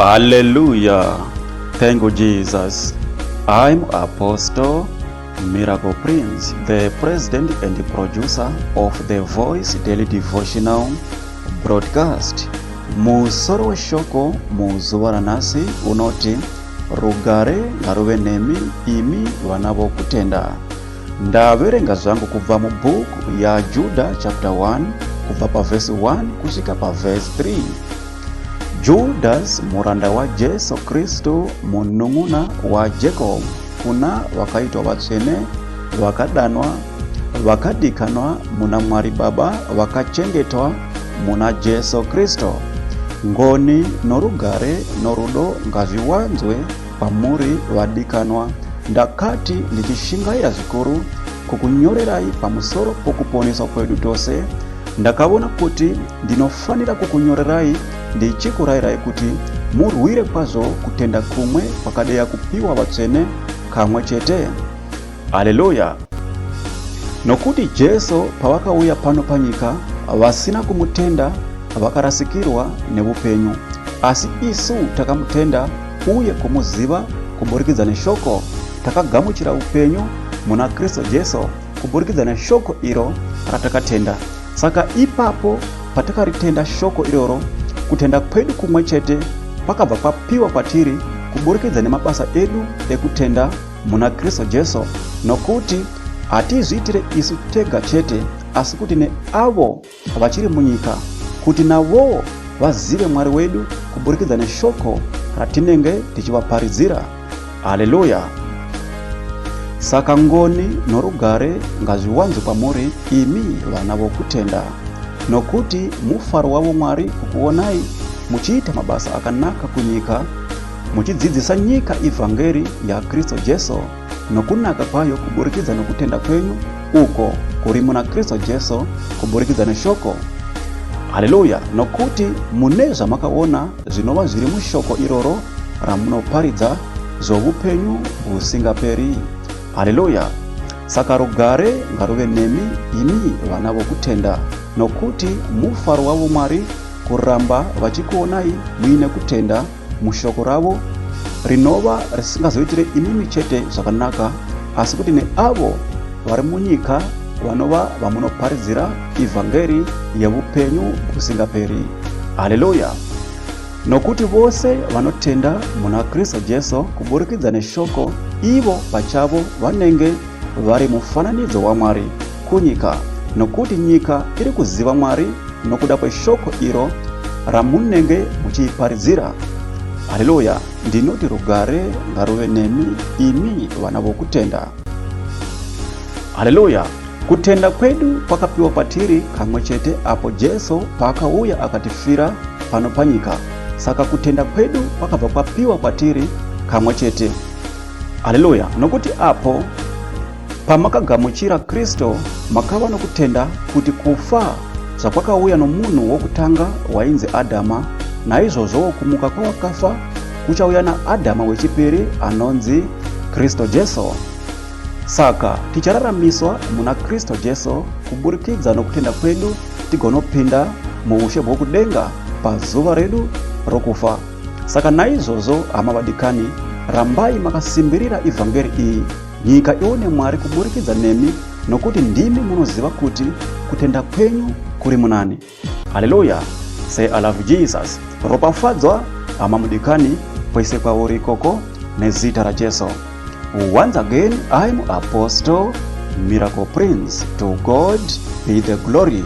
Hallelujah. Thank you, Jesus. I'm Apostle Miracle Prince, the president and producer of the Voice Daily Devotional Broadcast. Musoro weshoko muzuva ranhasi unoti rugare ngaruve nemi imi vana vokutenda. Ndaverenga zvangu kubva mubhuku yaJuda chapter 1 kubva pavhesi 1 kusvika pavhesi 3. Judas muranda waJesu Kristu munun'una waJacob kuna vakaitwa vatsvene vakadanwa vakadikanwa muna Mwari Baba vakachengetwa muna Jesu Kristu. Ngoni norugare norudo ngazviwanzwe kwamuri vadikanwa. Ndakati ndichishingaira zvikuru kukunyorerai pamusoro pokuponeswa kwedu tose, ndakaona kuti ndinofanira kukunyorerai ndichikurayirai kuti murwire kwazvo kutenda kumwe kwakadeya kupiwa vatsvene kamwe chete. Haleluya! Nokuti Jesu pavakauya pano panyika, vasina kumutenda vakarasikirwa neupenyu, asi isu takamutenda uye kumuziva kuburikidza neshoko, takagamuchira upenyu muna Kristu Jesu kuburikidza neshoko iro ratakatenda. Saka ipapo patakaritenda shoko iroro, kutenda kwedu kumwe chete kwakabva kwapiwa kwatiri kuburikidza nemabasa edu ekutenda muna Kristu Jesu, nokuti hatizviitire isu tega chete, asi kuti neavo vachiri munyika, kuti navowo vazive Mwari wedu kuburikidza neshoko ratinenge tichivaparidzira. Haleluya! Saka ngoni norugare ngazviwanzwe kwamuri imi vana vokutenda, nokuti mufaro wavo Mwari kukuonai muchiita mabasa akanaka kunyika, muchidzidzisa nyika ivhangeri yaKristu Jesu nokunaka kwayo kuburikidza nokutenda kwenyu uko kuri muna Kristu Jesu kuburikidza neshoko. Haleluya! Nokuti mune zvamakaona zvinova zviri mushoko iroro ramunoparidza zvovupenyu husingaperi. Haleluya! Saka rugare ngaruve nemi imi vana vokutenda, nokuti mufaro wavo Mwari kuramba vachikuonai muine kutenda mushoko ravo rinova risingazoitire imimi chete zvakanaka asi kuti neavo vari munyika vanova vamunoparidzira ivhangeri yevupenyu husingaperi. Haleluya! Nokuti vose vanotenda muna Kristu Jesu kuburikidza neshoko, ivo pachavo vanenge vari mufananidzo waMwari kunyika, nokuti nyika iri kuziva Mwari nokuda kweshoko iro ramunenge muchiiparidzira. Haleluya! Ndinoti rugare ngaruve nemi imi vana vokutenda. Haleluya! Kutenda kwedu kwakapiwa kwatiri kamwe chete apo Jesu paakauya akatifira pano panyika. Saka kutenda kwedu kwakabva kwapiwa kwatiri kamwe chete. Haleluya! Nokuti apo pamakagamuchira Kristu, makava nokutenda kuti kufa zvakwakauya nomunhu wokutanga wainzi Adhama, naizvozvowo kumuka kwavakafa kuchauya naAdhama wechipiri anonzi Kristu Jesu. Saka tichararamiswa muna Kristu Jesu kuburikidza nokutenda kwedu tigonopinda muushe hwokudenga pazuva redu rokufa. Saka naizvozvo, hama vadikani, rambai makasimbirira ivhangeri iyi, nyika ione Mwari kuburikidza nemi, nokuti ndimi munoziva kuti kutenda kwenyu kuri munani. Haleluya! Say I love Jesus. Ropafadzwa hama mudikani kwese kwauri ikoko nezita raJesu. Once again, I'm Apostle Miracle Prince. To God be the glory.